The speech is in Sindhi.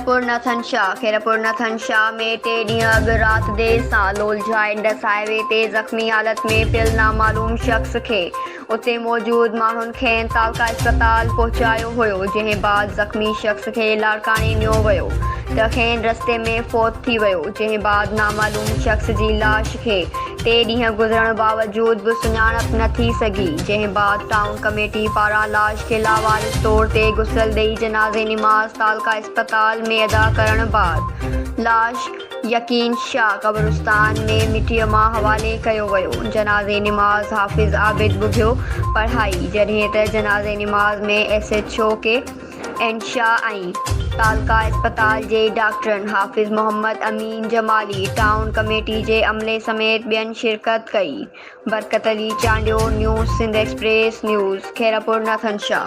خيرپور نٿن شاهه، خيرپور نٿن شاهه ۾ ٽي ڏينهن اڳ رات دير سان لولجها انڊس هاء وي تي زخمي حالت ۾ پيل نامعلوم شخص کي اتي موجود ماڻهن کين تعلقه اسپتال پهچايو هيو جنهن بعد زخمي شخص کي لاڙڪاڻي نيو ويو ته کين رستي ۾ فوت ٿي ويو جنهن بعد نامعلوم شخص جي لاش کي ٽي ڏينهن گذرڻ باوجود به سڃاڻپ نه ٿي سگهي، جنهن بعد ٽائون ڪميٽي پاران لاش کي لاوارث طور تي غسل ڏئي جنازي نماز تعلقه اسپتال ۾ ادا ڪرڻ بعد لاش يقين شاهه قبرستان ۾ مٽيء مان حوالي ڪيو ويو، جنازي نماز حافظ عابد ٻگهيو پڙهائي، جڏهن ته جنازي نماز ۾ S H O K N Shah ۽ تعلقه اسپتال جي ڊاڪٽرن حافظ محمد امين جمالي، ٽائون ڪميٽي جي عملي سميت ٻين شرڪت ڪئي. Barkat Ali Chandio, news Sindh express news, Khairpur Nathan Shah.